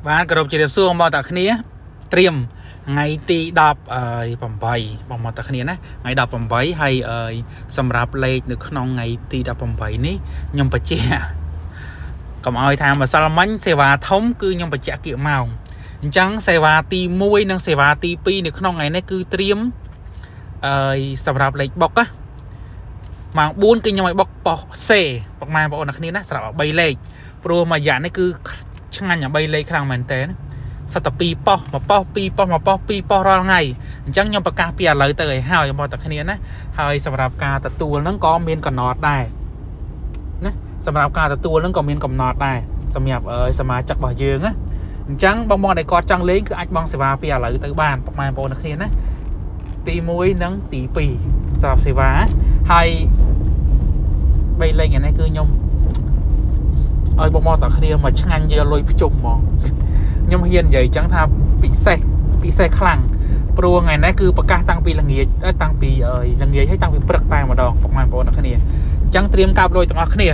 បាទគោរពជម្រាបសួរបងប្អូនទាំងគ្នាត្រៀមថ្ងៃទី18បងប្អូនទាំងគ្នាណាថ្ងៃ18ហើយអើយសម្រាប់លេខនៅក្នុងថ្ងៃទី18នេះខ្ញុំបញ្ជាក់កុំឲ្យថាម្សិលមិញសេវាធំគឺខ្ញុំបញ្ជាក់គៀកម៉ោងអញ្ចឹងសេវាទី1និងសេវាទី2នៅក្នុងថ្ងៃនេះគឺត្រៀមអើយសម្រាប់លេខបុកណាម៉ោង4គឺខ្ញុំឲ្យបុកប៉ុសសេពុកម៉ែបងប្អូនទាំងគ្នាណាសម្រាប់3លេខព្រោះមួយយ៉ាងនេះគឺឆ្ងាញ់អា3លេខខ្លាំងមែនតើសិតតែ2ប៉ុស1ប៉ុស2ប៉ុស1ប៉ុស2ប៉ុសរាល់ថ្ងៃអញ្ចឹងខ្ញុំប្រកាសពីឥឡូវទៅឲ្យហើយបងប្អូនទាំងគ្នាណាហើយសម្រាប់ការទទួលហ្នឹងក៏មានកំណត់ដែរណាសម្រាប់ការទទួលហ្នឹងក៏មានកំណត់ដែរសម្រាប់សមាជិករបស់យើងណាអញ្ចឹងបងប្អូនដែលគាត់ចង់លេងគឺអាចបង់សេវាពីឥឡូវទៅបានពុកម៉ែបងប្អូនទាំងគ្នាណាទី1និងទី2សម្រាប់សេវាហើយ3លេខនេះគឺខ្ញុំឲ្យបងប្អូនទាំងគ្នាមកឆ្ងាញ់យកលុយភ្ជុំហ្មងខ្ញុំហ៊ាននិយាយអញ្ចឹងថាពិសេសពិសេសខ្លាំងព្រោះថ្ងៃនេះគឺប្រកាសតាំងពីល្ងាចតាំងពីល្ងាចហើយតាំងពីព្រឹកតែម្ដងពុកម៉ែបងប្អូនទាំងគ្នាអញ្ចឹងត្រៀមកាបលុយទាំងអស់គ្នា។